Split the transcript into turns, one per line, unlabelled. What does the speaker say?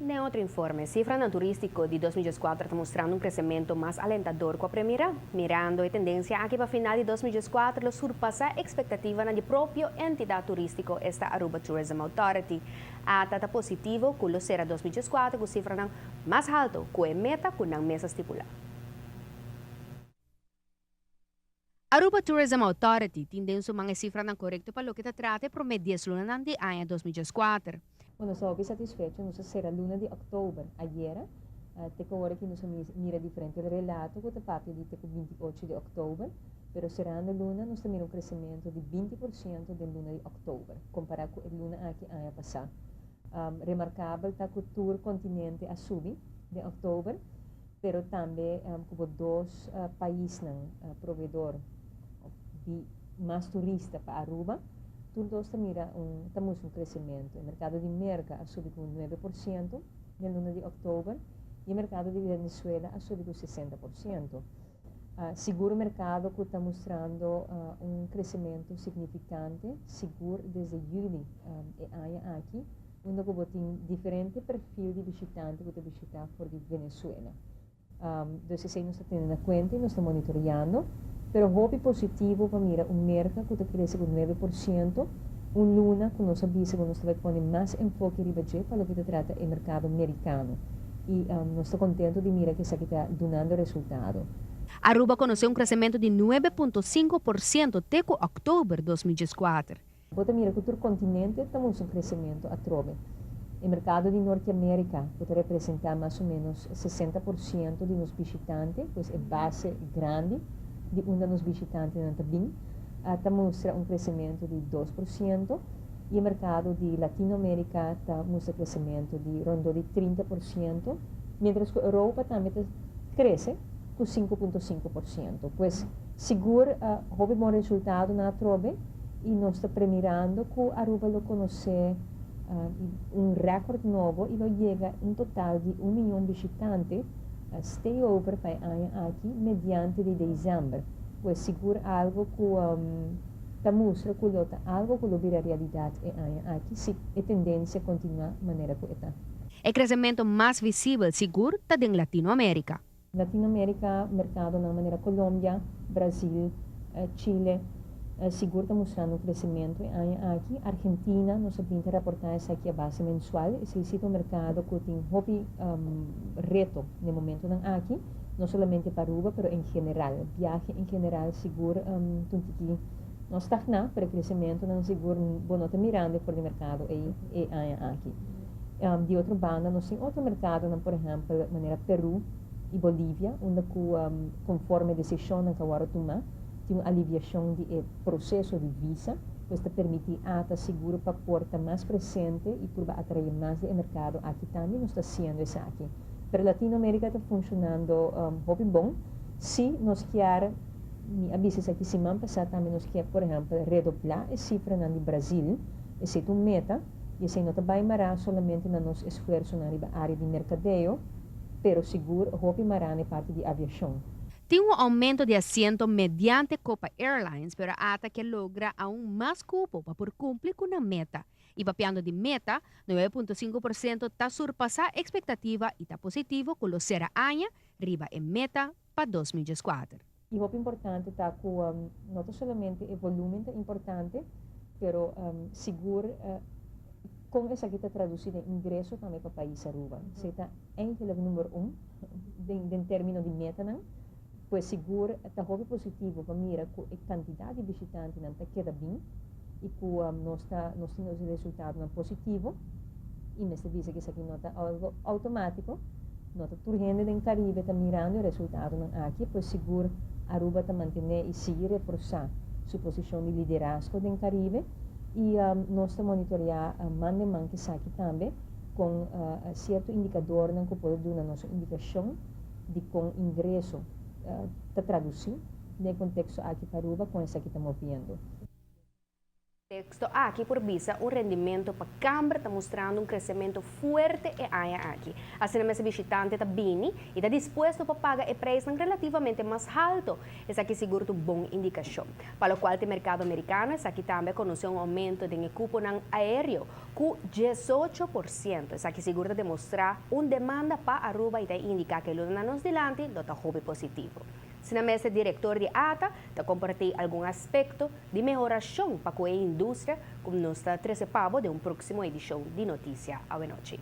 Den otro informe, cifranan turistico di 2014 ta mustrando un crecemento mas alentador cu a premira. Mirando e tendencia aki pa final di 2014 lo surpasa expectativanan di propio entidad turistico, esta Aruba Tourism Authority. ATA ta positivo cu lo cera 2014 cu cifranan mas halto cu e meta cu nan mes a stipula. Aruba Tourism Authority tin den su man e cifranan corecto pa loke ta trata e prome 10 lunanan di aña 2014.
Nos ta hopi satisfecho, nos a cera luna di october ayera, te cu awor aki nos a mira diferente relato cu ta papia di te cu 28 di october, pero cerrando luna nos ta mira un crecemento di 20% den luna di october, compara cu e luna aki aña pasa. Remarcabel ta cu tur continente a subi den october, pero tambe cu dos paisnan proveedor di mas turista pa Aruba, tur dos ta mira un ta mustra un crecemento. E mercado di Merca a subi cu 9% den luna di october y e mercado di Venezuela a subi cu 60%. Sigur mercado cu ta mustrando un crecemento significante, sigur desde juli e aña aki, unda cu tin diferente perfil di bishitante cu ta bishita for di Venezuela. Dus esey nos ta teniendo na cuenta y nos ta monitoreando, pero hopi positivo pa mira un Merca cu ta crece cu 9%, un luna cu nos a bisa cu nos ta pone mas enfoke riba dje pa loke ta trata e mercado Mericano. Y nos ta contento di mira cu esaki ta dunando resultado.
Aruba a conoce un crecemento di 9.5% te cu october 2014.
Bo ta mira cu tur continente ta un crecemento atrobe. E mercado di Norte America, cu ta representa mas o menos 60% di nos bishitantenan, pues e base grandi di unda nos bishitantenan ta bin, ta mustra un crecemento di 2%, y e mercado di Latinoamerica ta mustra crecemento di rond di 30%, mientras cu Europa tambe ta crece cu 5,5%. Pues sigur hopi bon resultado na atrobe y nos ta premirando cu Aruba lo conoce un record nobo y lo yega un total di 1 miyon bishitante stay over pa e aña aki mediante di december. Pues sigur algo cu ta mustra cu lo ta algo cu lo bira realidad e aña aki si e tendencia continua manera cu ta.
E crecemento mas visibel sigur ta den Latinoamerica.
Latinoamerica, mercado na manera Colombia, Brasil, Chile, sigur ta mustrando un crecemento e aña aki. Argentina, nos a bin raporta esaki a base mensual, esey ta un mercado cu tin hopi reto na e momento aki, no solamente pa Aruba, pero en general. Viahe en general sigur tin no stagna, pero crecemento nan sigur bo no ta mirando for di e mercado e aña aki. Di otro banda, nos tin otro mercado, por ehempel, manera Peru y Bolivia, unda cu, conforme decision cu awor a tuma, tin un aliviacion di proceso di visa, pues ta permiti ATA sigur pa por ta mas presente y por atrae mas di mercado aki tambe, nos ta haciendo esaki. Pero Latinoamerica ta funcionando hopi bon. Si nos kier, mi a bisa aki siman pasa tambe, nos kier, por ehempel, redobla e cifra di Brasil, esey ta un meta, y esey no ta bay mara solamente na nos esfuerso na area di mercadeo, pero sigur hopi mara na parti di aviacion.
Tin un aumento di asiento mediante Copa Airlines, pero ATA kier logra aun mas cupo pa por cumpli cu e meta. Y papiando di meta, 9.5% ta surpasa expectativa y ta positivo cu lo cera aña riba e meta pa 2014.
Y lo importante ta cu no solamente e volumen ta importante, pero sigur con esaki ta traduci den ingreso tambe pa pais Aruba. Esey ta eigenlijk number 1 den termino di meta, no? Pues sigur ta hopi positivo pa mira cu e cantidad di bishitantenan ta keda bin y cu nos tin resultado positivo y mester bisa cu esaki no ta algo automatico, no ta tur hende den Caribe ta mirando e resultado aki, pues sigur Aruba ta mantene y sigui reforsa su posicion di liderazgo den Caribe y nos ta monitorea man den man cu esaki tambe cu cierto indicador cu por duna nos indicacion di con ingreso ta traduci den contexto aki pa Aruba, con esaki ta moviendo.
Contexto aki por bisa un rendimento pa camber ta mustrando un crecemento fuerte e aña aki. Asina mes bishitante ta bini y ta dispuesto pa paga e prijs relativamente mas halto. Esaki sigur un bon indicacion. Pa loke ta mercado americano, esaki tambe a conoce un aumento di cupo aereo cu 18%. Esaki sigur ta demostra un demanda pa Aruba y ta indica cu e luna nos dilanti ta hopi positivo. Asina mes, director di ATA ta comparti algun aspecto di mehoracion pa e industria, cu nos ta trece pa bo den un proximo edicion di Noticia Awe Nochi.